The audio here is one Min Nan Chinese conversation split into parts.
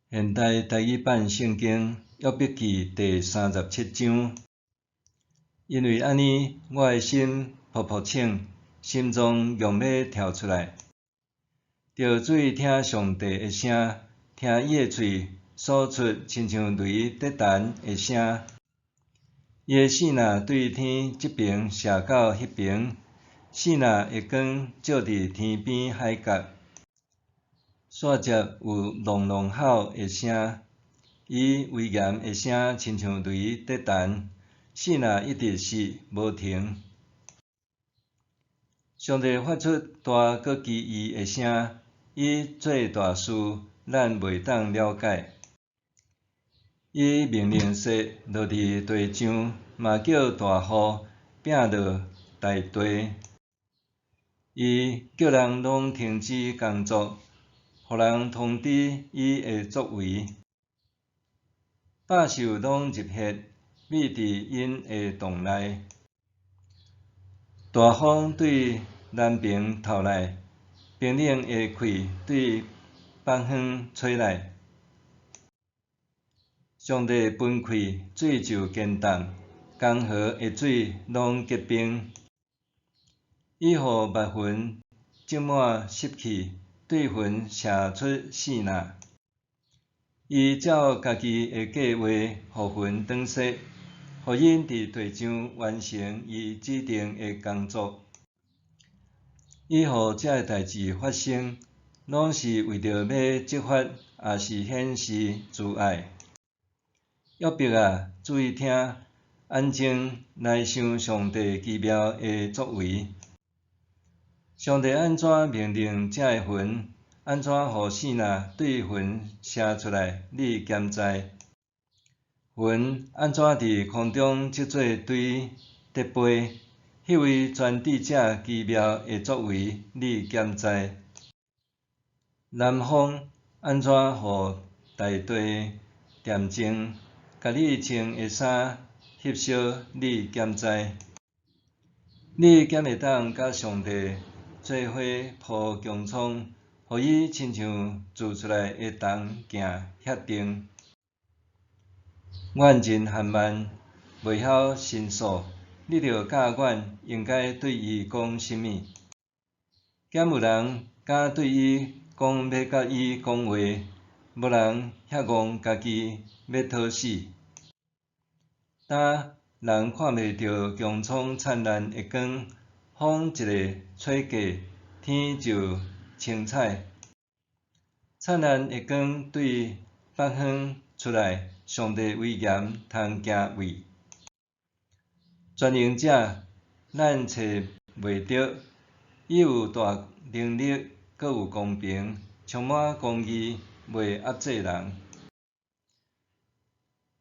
現代台語版聖經約伯記第三十七章。因為按呢，我的心噗噗衝，心臟強欲跳出來。著注意聽上帝的聲，聽伊的喙所出親像雷竹彈的聲。伊的爍爁對天這爿射到彼爿，爍爁的光照佇天邊海角。煞接有隆隆吼的聲，伊威嚴的聲親像雷竹彈，爍爁一直爍無停。上帝發出大閣奇異的聲，伊做大事，咱袂當了解。伊命令雪落佇地上，嘛叫大雨拚落大地。伊叫人攏停止工作，予人通知伊的作為。百獸攏入穴，覕佇𪜶的洞內。大風對南爿透來，冰冷的氣對北方吹來。上帝分氣，水就乾凍，江河的水攏結冰。伊予密雲積滿濕氣，對雲射出爍爁。伊照家己的計劃，予雲轉徙，予𪜶佇地上完成伊指定的工作。伊予這个代誌發生，攏是為著欲責罰，抑是顯示慈愛。約伯啊，注意聽，安靜來想上帝奇妙的作為。上帝按怎命令這个雲？按怎予爍爁對雲射出來？你敢知？雲按怎佇空中織做堆得飛？彼位全智者奇妙的作為，你敢知？南風按怎予大地恬靜？共你穿的衫翕燒，你敢知？你敢會當佮上帝做伙鋪穹蒼，予伊親像鑄出來的銅鏡遐定？阮真含慢，袂曉申訴，你著教阮應該對伊講啥物？敢有人敢對伊講欲佮伊講話？無人遐戇家己欲討死。當人看袂著穹蒼燦爛的光，風一个吹過，天就青彩。燦爛的光對北方出來，上帝威嚴通敬畏。全能者，咱揣袂著，伊有大能力，閣有公平，充滿公義，袂壓制人。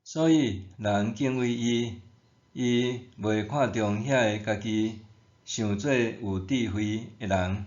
所以人敬畏伊，伊袂看重遐个家己想做有智慧的人。